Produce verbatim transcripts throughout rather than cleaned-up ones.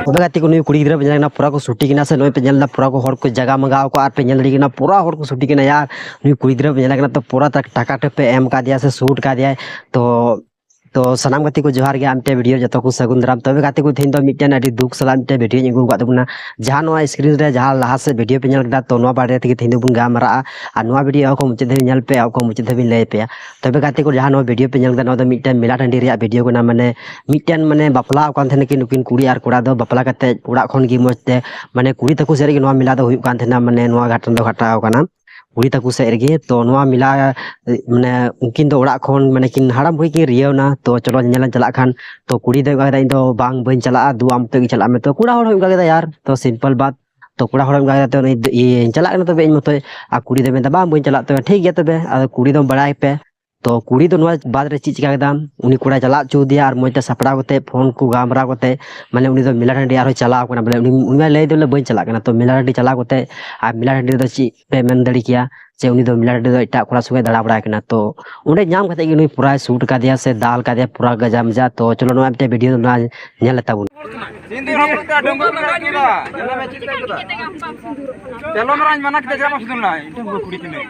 ᱛᱚᱵᱮ ᱜᱟᱛᱮ ᱠᱚ, ᱱᱩᱭ ᱠᱩᱲᱤ ᱜᱤᱫᱽᱨᱟᱹ ᱯᱮ ᱧᱮᱞ ᱠᱟᱱᱟ, ᱯᱩᱨᱟ ᱠᱚ ᱥᱩᱴᱤ ᱠᱟᱱᱟ ᱥᱮ ᱱᱩᱭ ᱯᱮ ᱧᱮᱞ ᱮᱫᱟ, ᱯᱩᱨᱟ ᱠᱚ ᱦᱚᱲ ᱠᱚ ᱡᱟᱜᱟ ᱢᱟᱜᱟᱣ ᱠᱚ ᱟᱨ ᱯᱮ ᱧᱮᱞ ᱫᱟᱲᱮᱭᱟᱜ ᱠᱟᱱᱟ, ᱯᱩᱨᱟ ᱦᱚᱲ ᱠᱚ ᱥᱩᱴᱤ ᱠᱟᱱᱟ ᱭᱟᱨ᱾ ᱱᱩᱭ ᱠᱩᱲᱤ ᱜᱤᱫᱽᱨᱟᱹ ᱯᱮ ᱧᱮᱞ ᱠᱟᱱᱟ, ᱛᱚ ᱯᱩᱨᱟ ᱴᱟᱠᱟ ᱴᱟᱠᱟ ᱯᱮ ᱮᱢ ᱠᱟᱫᱮᱭᱟ ᱥᱮ ᱥᱩᱴ ᱠᱟᱫᱮᱭᱟᱭ᱾ ᱛᱚ ᱛᱚ ᱥᱟᱱᱟᱢ ᱜᱟᱛᱮ ᱠᱚ ᱡᱚᱦᱟᱨ ᱜᱮ, ᱟᱨ ᱢᱤᱫᱴᱮᱱ ᱵᱷᱤᱰᱤᱭᱳ ᱡᱚᱛᱚ ᱠᱚ ᱥᱟᱹᱜᱩᱱ ᱫᱟᱨᱟᱢ᱾ ᱛᱚᱵᱮ ᱜᱟᱛᱮ ᱠᱚ, ᱛᱮᱦᱮᱧ ᱫᱚ ᱢᱤᱫᱴᱮᱱ ᱟᱹᱰᱤ ᱫᱩᱠ ᱥᱟᱞᱟᱜ ᱢᱤᱫᱴᱮᱱ ᱵᱷᱤᱰᱤᱭᱳᱧ ᱟᱹᱜᱩ ᱟᱠᱟᱫ ᱛᱟᱵᱚᱱᱟ᱾ ᱡᱟᱦᱟᱸ ᱱᱚᱣᱟ ᱥᱠᱨᱤᱱ ᱨᱮ ᱡᱟᱦᱟᱸ ᱞᱟᱦᱟ ᱥᱮᱫ ᱵᱷᱤᱰᱤᱭᱳ ᱯᱮ ᱧᱮᱞ ᱠᱮᱫᱟ, ᱛᱚ ᱱᱚᱣᱟ ᱵᱟᱨᱮ ᱛᱮᱜᱮ ᱛᱮᱦᱮᱧ ᱫᱚᱵᱚᱱ ᱜᱟᱞᱢᱟᱨᱟᱜᱼᱟ᱾ ᱟᱨ ᱱᱚᱣᱟ ᱵᱷᱤᱰᱤᱭᱳ ᱮᱦᱚᱵ ᱠᱷᱚᱱ ᱢᱩᱪᱟᱹᱫ ᱫᱷᱟᱹᱵᱤᱡ ᱧᱮᱞ ᱯᱮ, ᱮᱦᱚᱵ ᱠᱷᱚᱱ ᱢᱩᱪᱟᱹᱫ ᱫᱷᱟᱹᱵᱤᱡ ᱞᱟᱹᱭ ᱯᱮᱭᱟ᱾ ᱛᱚᱵᱮ ᱜᱟᱛᱮ ᱠᱚ, ᱡᱟᱦᱟᱸ ᱱᱚᱣᱟ ᱵᱷᱤᱰᱤᱭᱳ ᱯᱮ ᱧᱮᱞ ᱠᱮᱫᱟ, ᱱᱚᱣᱟ ᱫᱚ ᱢᱤᱫᱴᱮᱱ ᱢᱮᱞᱟ ᱴᱟᱺᱰᱤ ᱨᱮᱭᱟᱜ ᱵᱷᱤᱰᱤᱭᱳ ᱠᱟᱱᱟ᱾ ᱢᱟᱱᱮ ᱢᱤᱫᱴᱮᱱ ᱢᱟᱱᱮ ᱵᱟᱯᱞᱟ ᱟᱠᱟᱱ ᱛᱟᱦᱮᱱᱟ ᱠᱤ ᱱᱩᱠᱤᱱ ᱠᱩᱲᱤ ᱟᱨ ᱠᱚᱲᱟ ᱫᱚ, ᱵᱟᱯᱞᱟ ᱠᱟᱛᱮ ᱚᱲᱟᱜ ᱠᱷᱚᱱ ᱜᱮ ᱢᱚᱡᱽ ᱛᱮ, ᱢᱟᱱᱮ ᱠᱩᱲᱤ ᱛᱟᱠᱚ ᱥᱮᱫ ᱨᱮᱜᱮ ᱱᱚᱣᱟ ᱢᱮᱞᱟ ᱫᱚ ᱦᱩᱭᱩᱜ ᱠᱟᱱ ᱛᱟᱦᱮᱱᱟ, ᱢᱟᱱᱮ ᱱᱚᱣᱟ ᱜᱷᱟᱴᱱᱟ ᱫᱚ ᱜᱷᱟᱴᱟᱣ ᱟᱠᱟᱱᱟ᱾ ᱠᱩᱲᱤ ᱛᱟᱠᱚ ᱥᱮᱫ ᱨᱮᱜᱮ᱾ ᱛᱚ ᱱᱚᱣᱟ ᱢᱮᱞᱟ, ᱢᱟᱱᱮ ᱩᱱᱠᱤᱱ ᱫᱚ ᱚᱲᱟᱜ ᱠᱷᱚᱱ ᱢᱟᱱᱮ ᱠᱤᱱ ᱦᱟᱲᱟᱢ ᱵᱩᱲᱦᱤ ᱠᱤᱱ ᱨᱤᱭᱟᱹᱣ ᱮᱱᱟ᱾ ᱛᱚ ᱪᱚᱞᱚ ᱧᱮᱞ ᱞᱟᱝ ᱪᱟᱞᱟᱜ ᱠᱷᱟᱱ᱾ ᱛᱚ ᱠᱩᱲᱤ ᱫᱚᱭ ᱚᱱᱠᱟ ᱠᱮᱫᱟ, "ᱤᱧ ᱫᱚ ᱵᱟᱝ, ᱵᱟᱹᱧ ᱪᱟᱞᱟᱜᱼᱟ, ᱫᱩ ᱟᱢ ᱛᱮᱜᱮ ᱪᱟᱞᱟᱜ ᱢᱮ᱾" ᱛᱚ ᱠᱚᱲᱟ ᱦᱚᱲ ᱦᱚᱸ ᱚᱱᱠᱟ ᱠᱮᱫᱟ ᱭᱟᱨ, ᱛᱚ ᱥᱤᱢᱯᱚᱞ ᱵᱟᱛ᱾ ᱛᱚ ᱠᱚᱲᱟ ᱦᱚᱲ ᱚᱱᱠᱟ ᱠᱮᱫᱟ, "ᱛᱚ ᱩᱱᱤ ᱫᱚ ᱤᱭᱟᱹ ᱪᱟᱞᱟᱜ ᱠᱟᱱᱟ ᱛᱚᱵᱮ ᱤᱧ ᱢᱚᱛᱚᱡ᱾" ᱟᱨ ᱠᱩᱲᱤ ᱫᱚᱭ ᱢᱮᱱᱫᱟ, "ᱵᱟᱝ, ᱵᱟᱹᱧ ᱪᱟᱞᱟᱜ᱾" ᱛᱚᱵᱮ ᱴᱷᱤᱠ ᱜᱮᱭᱟ ᱛᱚᱵᱮ᱾ ᱟᱫᱚ ᱠᱩᱲᱤ ᱫᱚ ᱵᱟᱲᱟᱭ ᱯᱮ, ᱛᱚ ᱠᱩᱲᱤ ᱫᱚ ᱱᱚᱣᱟ ᱵᱟᱫ ᱨᱮ ᱪᱮᱫ ᱪᱤᱠᱟ ᱠᱮᱫᱟ, ᱩᱱᱤ ᱠᱚᱲᱟᱭ ᱪᱟᱞᱟᱣ ᱦᱚᱪᱚ ᱟᱫᱮᱭᱟ ᱟᱨ ᱢᱚᱡᱽ ᱛᱮ ᱥᱟᱯᱲᱟᱣ ᱠᱟᱛᱮ, ᱯᱷᱳᱱ ᱠᱚ ᱜᱟᱞᱢᱟᱨᱟᱣ ᱠᱟᱛᱮ, ᱢᱟᱱᱮ ᱩᱱᱤ ᱫᱚ ᱢᱮᱞᱟ ᱴᱟᱺᱰᱤ ᱟᱨᱦᱚᱸ ᱪᱟᱞᱟᱣ ᱠᱟᱱᱟ᱾ ᱵᱚᱞᱮ ᱩᱱᱤ, ᱩᱱᱤ ᱢᱟ ᱞᱟᱹᱭ ᱫᱚ ᱵᱚᱞᱮ ᱵᱟᱹᱧ ᱪᱟᱞᱟᱜ ᱠᱟᱱᱟ᱾ ᱛᱚ ᱢᱮᱞᱟ ᱴᱟᱺᱰᱤ ᱪᱟᱞᱟᱣ ᱠᱟᱛᱮ, ᱟᱨ ᱢᱮᱞᱟ ᱴᱟᱺᱰᱤ ᱨᱮᱫᱚ ᱪᱮᱫ ᱯᱮ ᱢᱮᱱ ᱫᱟᱲᱮ ᱠᱮᱭᱟ ᱡᱮ ᱩᱱᱤ ᱫᱚ ᱢᱮᱞᱟ ᱴᱟᱺᱰᱤ ᱫᱚ ᱮᱴᱟᱜ ᱠᱚᱲᱟ ᱥᱚᱸᱜᱮ ᱫᱟᱬᱟ ᱵᱟᱲᱟᱭ ᱠᱟᱱᱟ᱾ ᱛᱚ ᱚᱸᱰᱮ ᱧᱟᱢ ᱠᱟᱛᱮ ᱜᱮ ᱱᱩᱭ ᱯᱩᱨᱟᱭ ᱥᱩᱴ ᱠᱟᱫᱮᱭᱟ ᱥᱮ ᱫᱟᱞ ᱠᱟᱫᱮᱭᱟ ᱯᱩᱨᱟ ᱜᱟᱡᱟ ᱢᱟᱡᱟ᱾ ᱛᱚ ᱪᱚᱞᱚ ᱱᱚᱣᱟ ᱢᱤᱫᱴᱮᱱ ᱵᱷᱤᱰᱤᱭᱳ ᱫᱚ ᱧᱮᱞ ᱞᱮ ᱛᱟᱵᱚᱱ᱾ ᱤᱧ ᱫᱚ ᱦᱟᱯᱲᱟᱢ ᱛᱮ ᱰᱟᱺᱜᱩᱣᱟᱹ ᱠᱚᱲᱟ ᱠᱚᱲᱟ᱾ ᱛᱮᱞᱚ ᱢᱮᱨᱟᱧ ᱢᱟᱱᱟ ᱠᱮᱫᱟ, ᱪᱮᱫᱟᱜ ᱵᱟᱢ ᱥᱩᱫᱩᱨ ᱞᱮᱱᱟ? ᱤᱧ ᱴᱷᱮᱱ ᱠᱩᱲᱤ ᱠᱟᱹᱱᱟᱹᱧ᱾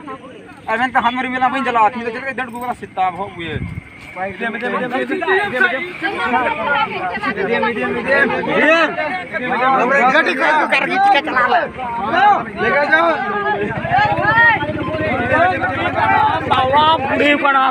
ᱟᱨ ᱢᱮᱱᱛᱮ ᱦᱟᱱᱢᱟᱨᱤ ᱢᱮᱞᱟ ᱵᱟᱹᱧ ᱪᱟᱞᱟᱜᱼᱟ, ᱛᱤᱦᱤᱧ ᱫᱚ ᱪᱮᱫ ᱞᱮᱠᱟ ᱫᱟᱹᱲ ᱟᱹᱜᱩ ᱠᱟᱫᱟ, ᱥᱮᱛᱟ ᱵᱚᱦᱚᱜ ᱵᱩᱭᱟᱹ᱾ ᱜᱟᱹᱰᱤ ᱠᱚ ᱚᱠᱟ ᱨᱮᱜᱮ ᱪᱤᱠᱟ ᱪᱟᱞᱟᱣ ᱞᱮ? ᱵᱟᱵᱟ ᱵᱩᱲᱦᱤ ᱠᱟᱱᱟ᱾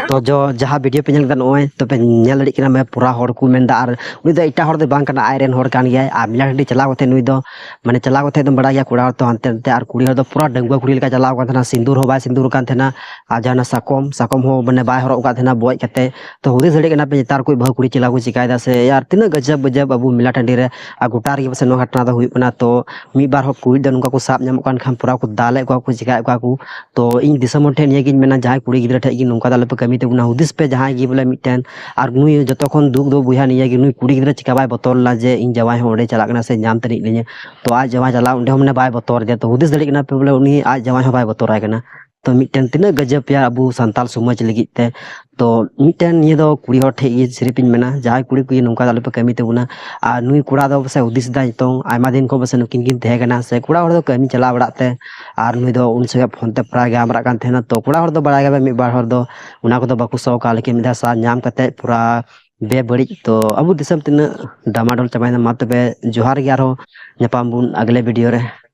ᱛᱚ ᱡᱚ, ᱡᱟᱦᱟᱸ ᱵᱷᱤᱰᱤᱭᱳ ᱯᱮ ᱧᱮᱞ ᱠᱮᱫᱟ, ᱱᱚᱜᱼᱚᱭ ᱛᱚ ᱯᱮ ᱧᱮᱞ ᱫᱟᱲᱮᱭᱟᱜ ᱠᱟᱱᱟ, ᱢᱟᱱᱮ ᱯᱩᱨᱟ ᱦᱚᱲ ᱠᱚ ᱢᱮᱱᱫᱟ᱾ ᱟᱨ ᱩᱱᱤ ᱫᱚ ᱮᱴᱟᱜ ᱦᱚᱲ ᱫᱚ ᱵᱟᱝ ᱠᱟᱱᱟ, ᱟᱡ ᱨᱮᱱ ᱦᱚᱲ ᱠᱟᱱ ᱜᱮᱭᱟᱭ᱾ ᱟᱨ ᱢᱮᱞᱟ ᱴᱟᱺᱰᱤ ᱪᱟᱞᱟᱣ ᱠᱟᱛᱮ ᱱᱩᱭ ᱫᱚ, ᱢᱟᱱᱮ ᱪᱟᱞᱟᱣ ᱠᱟᱛᱮ ᱫᱚᱢ ᱵᱟᱲᱟᱭ ᱜᱮᱭᱟ, ᱠᱚᱲᱟ ᱦᱚᱲ ᱛᱚ ᱦᱟᱱᱛᱮ ᱱᱟᱛᱮ, ᱟᱨ ᱠᱩᱲᱤ ᱦᱚᱲ ᱫᱚ ᱯᱩᱨᱟ ᱰᱟᱺᱜᱩᱣᱟᱹ ᱠᱩᱲᱤ ᱞᱮᱠᱟ ᱪᱟᱞᱟᱣ ᱠᱟᱱ ᱛᱟᱦᱮᱱᱟ, ᱥᱤᱸᱫᱩᱨ ᱦᱚᱸ ᱵᱟᱭ ᱥᱤᱸᱫᱩᱨ ᱠᱟᱱ ᱛᱟᱦᱮᱱᱟ᱾ ᱟᱨ ᱡᱟᱦᱟᱱᱟᱜ ᱥᱟᱠᱚᱢ, ᱥᱟᱠᱚᱢ ᱦᱚᱸ ᱢᱟᱱᱮ ᱵᱟᱭ ᱦᱚᱨᱚᱜ ᱠᱟᱫ ᱛᱟᱦᱮᱱᱟ ᱵᱚᱡ ᱠᱟᱛᱮ᱾ ᱛᱚ ᱦᱩᱫᱤᱥ ᱫᱟᱲᱮᱭᱟᱜ ᱠᱟᱱᱟ ᱯᱮ ᱱᱮᱛᱟᱨ ᱠᱚ ᱵᱟᱹᱦᱩ ᱠᱩᱲᱤ ᱪᱮᱫ ᱞᱮᱠᱟ ᱠᱚ ᱪᱤᱠᱟᱭᱮᱫᱟ ᱥᱮ, ᱟᱨ ᱛᱤᱱᱟᱹᱜ ᱜᱟᱡᱟᱵ ᱜᱟᱡᱟᱵ ᱟᱵᱚ ᱢᱮᱞᱟ ᱴᱟᱺᱰᱤ ᱨᱮ ᱟᱨ ᱜᱚᱴᱟ ᱨᱮᱜᱮ ᱯᱟᱥᱮ ᱱᱚᱣᱟ ᱜᱷᱚᱴᱱᱟ ᱫᱚ ᱦᱩᱭᱩᱜ ᱠᱟᱱᱟ᱾ ᱛᱚ ᱢᱤᱫ ᱵᱟᱨ ᱦᱚᱲ ᱠᱩᱲᱤ ᱫᱚ ᱱᱚᱝᱠᱟ ᱠᱚ ᱥᱟᱵ ᱧᱟᱢᱚᱜ ᱠᱟᱱ ᱠᱷᱟᱱ ᱯᱩᱨᱟ ᱠᱚ ᱫᱟᱞᱮᱫ ᱠᱚᱣᱟ ᱠᱚ, ᱪᱤᱠᱟᱭᱮᱫ ᱠᱚᱣᱟ ᱠᱚ᱾ ᱛᱚ ᱤᱧ ᱫᱤᱥᱚᱢ ᱦᱚᱲ ᱴᱷᱮᱱ ᱱᱤᱭᱟᱹ ᱜᱤᱧ ᱢᱮᱱᱟ, ᱡᱟᱦᱟᱸᱭ ᱠᱩᱲᱤ ᱜᱤᱫᱽᱨᱟᱹ ᱴᱷᱮᱱ ᱱᱚᱝᱠᱟ ᱫᱚ ᱟᱞᱚᱯᱮ ᱠᱟᱹᱢᱤ ᱛᱟᱵᱚᱱᱟ, ᱦᱩᱫᱤᱥ ᱯᱮ ᱡᱟᱦᱟᱸᱭ ᱜᱮ ᱵᱚᱞᱮ ᱢᱤᱫᱴᱮᱱ᱾ ᱟᱨ ᱱᱩᱭ ᱡᱚᱛᱚ ᱠᱷᱚᱱ ᱫᱩᱠ ᱫᱚ ᱵᱚᱭᱦᱟ ᱱᱤᱭᱟᱹ ᱜᱮ, ᱱᱩᱭ ᱠᱩᱲᱤ ᱜᱤᱫᱽᱨᱟᱹ ᱪᱤᱠᱟ ᱵᱟᱭ ᱵᱚᱛᱚᱨ ᱞᱮᱱᱟ ᱡᱮ ᱤᱧ ᱡᱟᱶᱟᱭ ᱦᱚᱸ ᱚᱸᱰᱮ ᱪᱟᱞᱟᱜ ᱠᱟᱱᱟ ᱥᱮ ᱧᱟᱢ ᱛᱟᱹᱱᱤᱡ ᱞᱤᱧᱟ᱾ ᱛᱚ ᱟᱡ ᱡᱟᱶᱟᱭ ᱪᱟᱞᱟᱣ ᱚᱸᱰᱮ ᱦᱚᱸ ᱢᱟᱱᱮ ᱵᱟᱭ ᱵᱚᱛᱚᱨ ᱫᱮᱭᱟ᱾ ᱛᱚ ᱦᱩᱫᱤᱥ ᱫᱟᱲᱮᱭᱟᱜ ᱠᱟᱱᱟ ᱯᱮ ᱵᱚᱞᱮ ᱩᱱᱤ ᱟᱡ ᱡᱟᱶᱟᱭ ᱦᱚᱸ ᱵᱟᱭ ᱵᱚᱛᱚᱨᱟᱭ ᱠᱟᱱᱟ᱾ ᱛᱚ ᱢᱤᱫᱴᱮᱱ ᱛᱤᱱᱟᱹᱜ ᱜᱟᱡᱟᱵ ᱯᱮᱭᱟ ᱟᱵᱚ ᱥᱟᱱᱛᱟᱞ ᱥᱚᱢᱟᱡᱽ ᱞᱟᱹᱜᱤᱫ ᱛᱮ᱾ ᱛᱚ ᱢᱤᱫᱴᱮᱱ ᱱᱤᱭᱟᱹ ᱫᱚ ᱠᱩᱲᱤ ᱦᱚᱲ ᱴᱷᱮᱡ ᱜᱮ ᱥᱤᱨᱤᱯ ᱤᱧ ᱢᱮᱱᱟ, ᱡᱟᱦᱟᱸᱭ ᱠᱩᱲᱤ ᱠᱚ ᱱᱚᱝᱠᱟ ᱫᱚ ᱟᱞᱚᱯᱮ ᱠᱟᱹᱢᱤ ᱛᱟᱵᱚᱱᱟ᱾ ᱟᱨ ᱱᱩᱭ ᱠᱚᱲᱟ ᱫᱚ ᱯᱟᱥᱮᱡ ᱦᱩᱫᱤᱥ ᱫᱟᱭ ᱱᱤᱛᱚᱝ, ᱟᱭᱢᱟ ᱫᱤᱱ ᱠᱷᱚᱱ ᱯᱟᱥᱮᱡ ᱱᱩᱠᱤᱱ ᱠᱤᱱ ᱛᱟᱦᱮᱸ ᱠᱟᱱᱟ, ᱥᱮ ᱠᱚᱲᱟ ᱦᱚᱲ ᱫᱚ ᱠᱟᱹᱢᱤ ᱪᱟᱞᱟᱣ ᱵᱟᱲᱟᱜ ᱛᱮ ᱟᱨ ᱱᱩᱭ ᱫᱚ ᱩᱱ ᱥᱚᱢᱚᱭ ᱯᱷᱳᱱ ᱛᱮ ᱯᱨᱟᱭ ᱜᱟᱞᱢᱟᱨᱟᱜ ᱠᱟᱱ ᱛᱟᱦᱮᱱᱟ᱾ ᱛᱚ ᱠᱚᱲᱟ ᱦᱚᱲ ᱫᱚ ᱵᱟᱲᱟᱭ ᱜᱮᱭᱟ ᱢᱤᱫ ᱵᱟᱨ ᱦᱚᱲ ᱫᱚ ᱚᱱᱟ ᱠᱚᱫᱚ ᱵᱟᱠᱚ ᱥᱚᱠᱟ, ᱞᱮᱠᱤᱱ ᱢᱤᱫ ᱫᱷᱟᱣ ᱥᱟᱨ ᱧᱟᱢ ᱠᱟᱛᱮ ᱯᱩᱨᱟ ᱵᱮᱵᱟᱹᱲᱤᱡ᱾ ᱛᱚ ᱟᱵᱚ ᱫᱤᱥᱚᱢ ᱛᱤᱱᱟᱹᱜ ᱰᱟᱢᱟᱰᱳᱞ ᱪᱟᱵᱟᱭᱮᱱᱟ᱾ ᱢᱟ ᱛᱚᱵᱮ ᱡᱚᱦᱟᱨ ᱜᱮ, ᱟᱨᱦᱚᱸ ᱧᱟᱯᱟᱢ ᱵᱚᱱ ᱟᱜᱽᱞᱮ ᱵᱷᱤᱰᱤᱭᱳ ᱨᱮ᱾